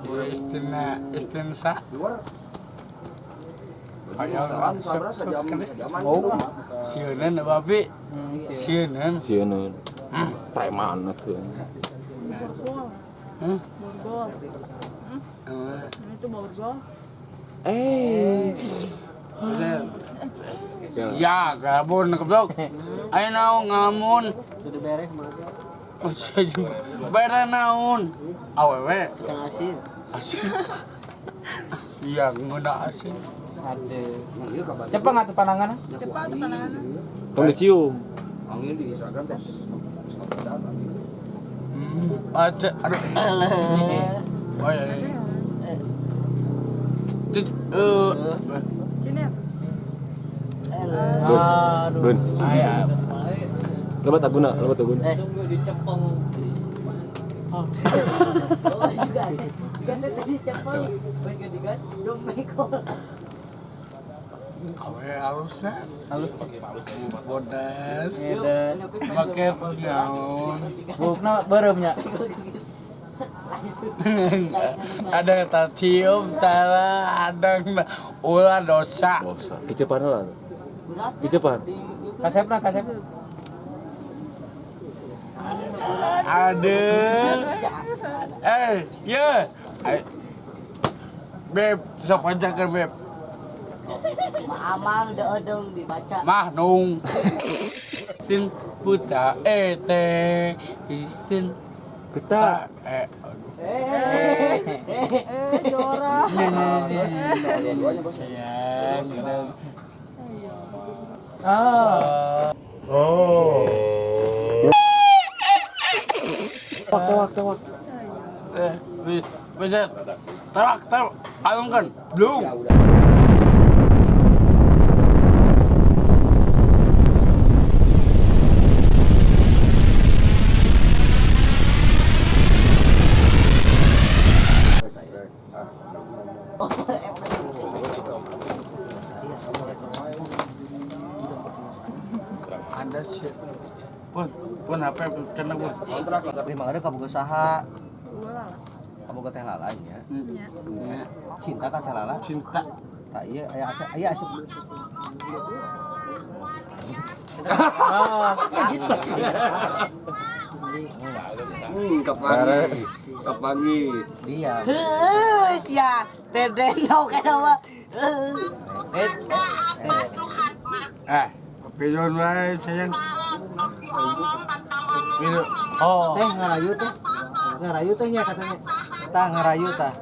Istina istinsa. Hayang resep Oh. Sieun babi. Sieun. Sieun. Preman atuh. Borgol. Hah? Borgol. Ini tuh borgol. Eh. Ya, gabun goblok. Ayo naon ngalamun. Udah beres mah. Oh, sia bere naon? Awewe. Kacang asin. Asin. Iya, ngeuna asin. Aduh. Cepeng atuh panangan. Cepat tuh panangan. Tong dicium. Angin di Instagram tos. Aja, aduh. Oh iya. Iya. Cik, eh, Sini atuh. Aduh. Gun. Ayah. Lebat aguna, lebat aguna. Sungguh dicepeng. Oh, juga ganti tadi cepeng. Baik ganti kan. Domeko. Awe halusna. Halus. Bodas. Edan. Make naon. Bukna beureum nya. Ada tak cium tara, ada ulah dosa. Dosa. Kicepan lah. Kicepan. Kasepna kasep. Ada. Eh, ya. Beb, sok panjangkeun beb. Amal udah odong dibaca. Mah nung. Sin puta ete sin Kita eh Eh, Eh, Dora. Sayang, Ah. tewak tewak. Eh, bisa tewak tewak alungkan belum. Ada sih pun pun apa kena pun Lima ada kaboga saha? Ulah. Kaboga teh lala nya. Nya. Ya, Cinta ka teh lala? Cinta. Tak iya aya asup aya asup. Kapangi. Kapangi. Dia. Heuh, sia. Dedenok eta mah. Eh, Eh, pion wae sayang. Pion. Oh, Teh ngarayu teh. Ngarayu teh nya katanya. Tah ngarayu tah.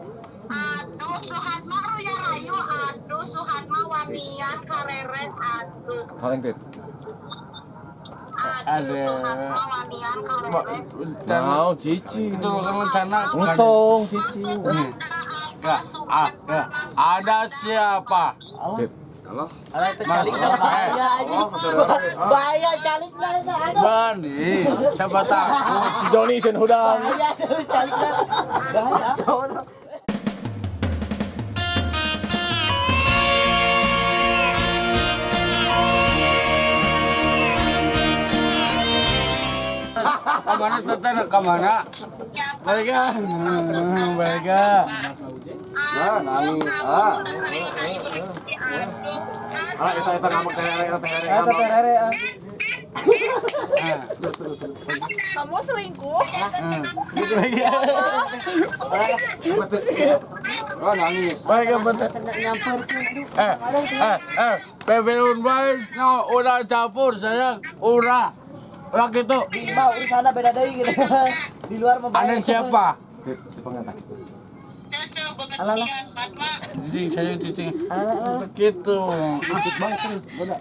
Aduh, Suhatma ruya rayu, aduh, Suhatma wanian kareren, aduh, Kaleng tit. aduh, Ada. Suhatma wanian kareren. Mau cici. Itu kan rencana. Untung cici. Ya, ah, ya. Ada siapa? Tit. Alah itu calik dah bahaya anjing. Bahaya calik lah itu aduh. Bani, siapa takut? Si Joni sen hudang. Bahaya tuh calik lah. Bahaya. Kemana teteh? Kemana? Balik ah, balik ah. Nah, nangis. Ah. Aduh, Alah eta eta ngambek teh eta teh Eta teh rere ah. Kamu selingkuh? Gitu lagi. Oh, nangis. Balik ah, bentar. Eh, eh, eh, bebeun baik, no, udah campur sayang, udah, udah gitu. Di mah urusanna beda deui gitu. Di luar mah Ada siapa? Sese banget sia Suhatma. Cicing, sayang cicing. Begitu. Bang terus. Boda.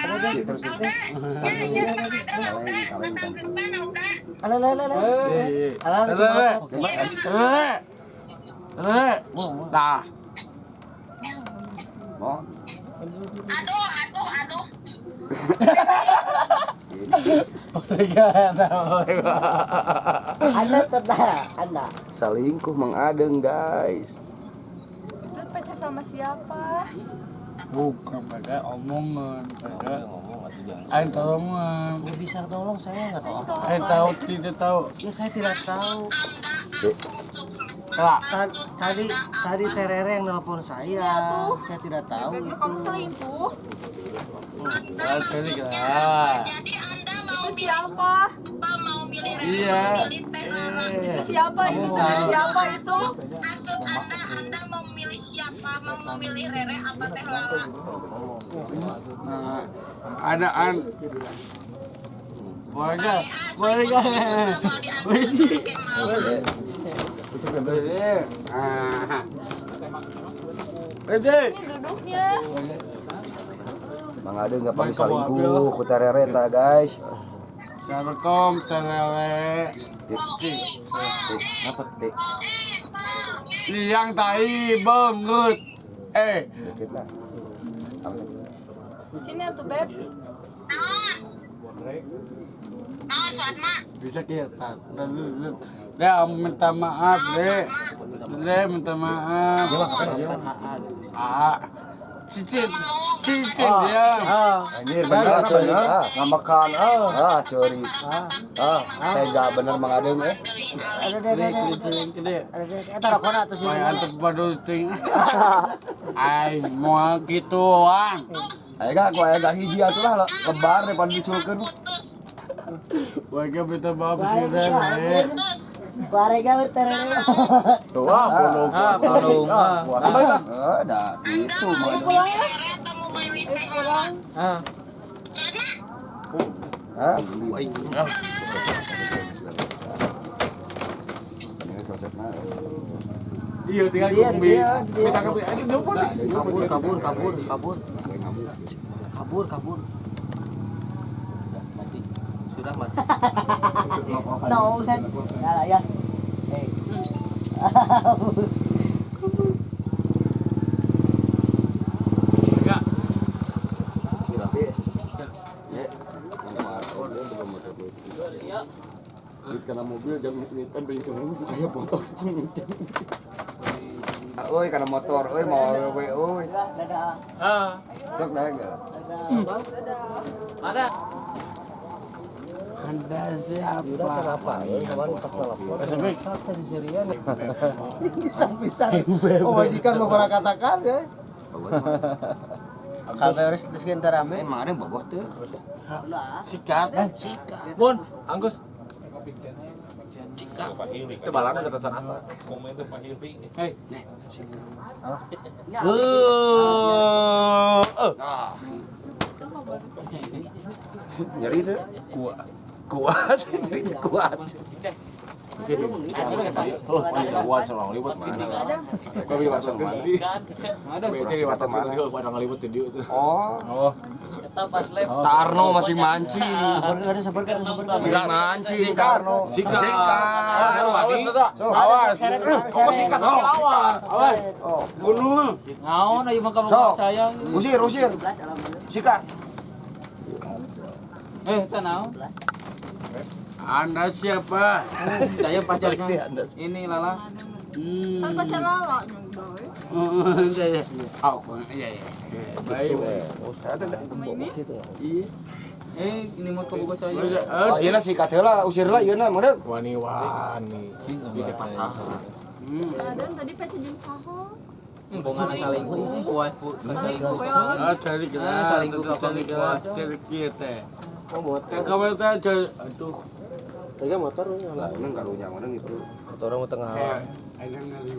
Terus terus. Kaleng kaleng kan. Alah alah alah. Alah Eh, eh, eh, nah, Mau. Aduh, aduh, aduh. Anda tetap Anda. Selingkuh Mang Adeng, guys. Itu pecah sama siapa? Bukan pakai omongan, pakai aing tolongan. Nggak bisa tolong saya nggak tahu. Aing tahu tidak tahu. Ya saya tidak tahu. Anda Tadi Terere yang nelpon saya. Saya tidak tahu itu. Kamu selingkuh. Jadi Anda mau Itu siapa? Mau milih Rere, Iya. mau milih Teh Lala. Itu siapa itu? Itu siapa itu? Maksud Anda mau memilih siapa? Mau memilih Rere apa Teh Lala? Nah, ada an. Boleh, boleh. Mau diantar sama Kemal. Boleh. Ah. Boleh. Ini duduknya. Mang Ade nggak pakai salingkuh ku Terere ta guys. Assalamualaikum Terere. Apa tik? Liang tai banget. Dikit lah. Sini atuh Beb. Naon? Naon Fatma? Bisa kita. Dia minta maaf, deh. Dia minta maaf. Ah. Cicit, cicit dia. Anjir bener bener. Ngamakan ah. Ah, curi. Ah, tega bener Mang Ade eh. Ada ada ada. Ada eta rokona atuh sih. May antep badul ting. Ay, moal gituan. Aya ga ku aya ga hiji atuh lah lebar daripada diculkeun. Warga minta maaf sih, deh. Barega Terere. Tuh ah, bolong. Ah, bolong. Ah. Ah, dah gitu Mang Ade. Pulang ya. Rere atau mau milih Teh Lala? Ah. Karena Hah? Ini konsepnya. Iya tinggal Dia dia. Ditangkap anjing jemput. Kabur kabur kabur kabur. Kabur kabur. Mati. Sudah mati. No kan. Ya lah ya. Hey. Enggak. Tapi ya, duit karena mobil jam menitan beli aya motor. Oi karena motor, oi mau wewe oi. Dadah. Ah. Sok dah enggak? Masa? Anda siapa? Kenapa? Kemarin pas telepon. Sampai Pisang-pisang. Oh, majikan mau pernah katakan ya. Kalau harus terus kita rame. Emang ada bogoh tuh. sikat. Mun, Anggus. Itu balana udah tacan asa. Hei. Nyeri tuh. Kuat. Kuat, nyeri tuh kuat. Oh, jauhan sama ngalibut mana? Ada. Oh, Oh. Eta pas lab. Tarno mancing-mancing. Ada sabar kan sabar. Mancing-mancing Tarno. Sikat. Sikat. Awas, awas. Oh, sikat. Awas. Awas. Bunuh. Naon ayo mah kamu Sok. sayang. Usir, usir. Sikat. Eh, eta naon? Anda siapa? Saya pacarnya. Ini Lala. Kan pacar Lala. Iya, oh, iya, iya. Baik. Sama ini. Eh, ini mau ke buku saya. Oh, ieu sikat heula, usir lah ieu na meureun. Wani-wani. Di pasar. Adam tadi pacar jeung saha? Bongan salingkuh, puas salingkuh. Ah, cari kita, Salingkuh cari kita, cari kita. Kamu teh cari, aduh. Pegang motor Lah, emang karunya mana gitu. Motor mau tengah.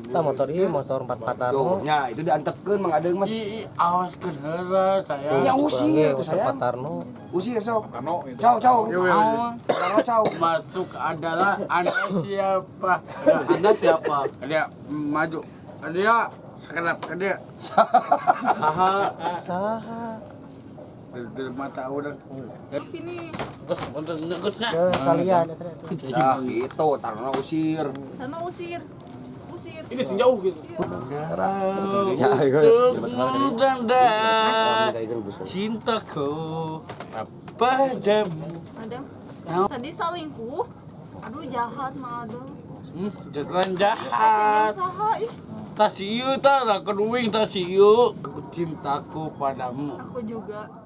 Kita motor ini motor 44 Tuh, nya itu diantepkeun Mang Adeung mas. Ih, awas ke heula saya. Nya usir tuh sayang. Tarno. Usir sok. Ciao, ciao. Tarno ciao. Masuk adalah Anda siapa? Anda siapa? Dia maju. Dia sekedap dia. Saha. Saha. Dari mata udah. Sini. Terus untuk ngegusnya. Kalian Nah, gitu, Tarno usir. Sana usir. Usir. Ini jauh gitu. Ya, ayo. Cintaku padamu. Adam. Tadi selingkuh. Aduh jahat mah Adam. Jalan jahat. Saha ih. Tasiu tak lah keduing tasiu. Cintaku padamu. Aku juga.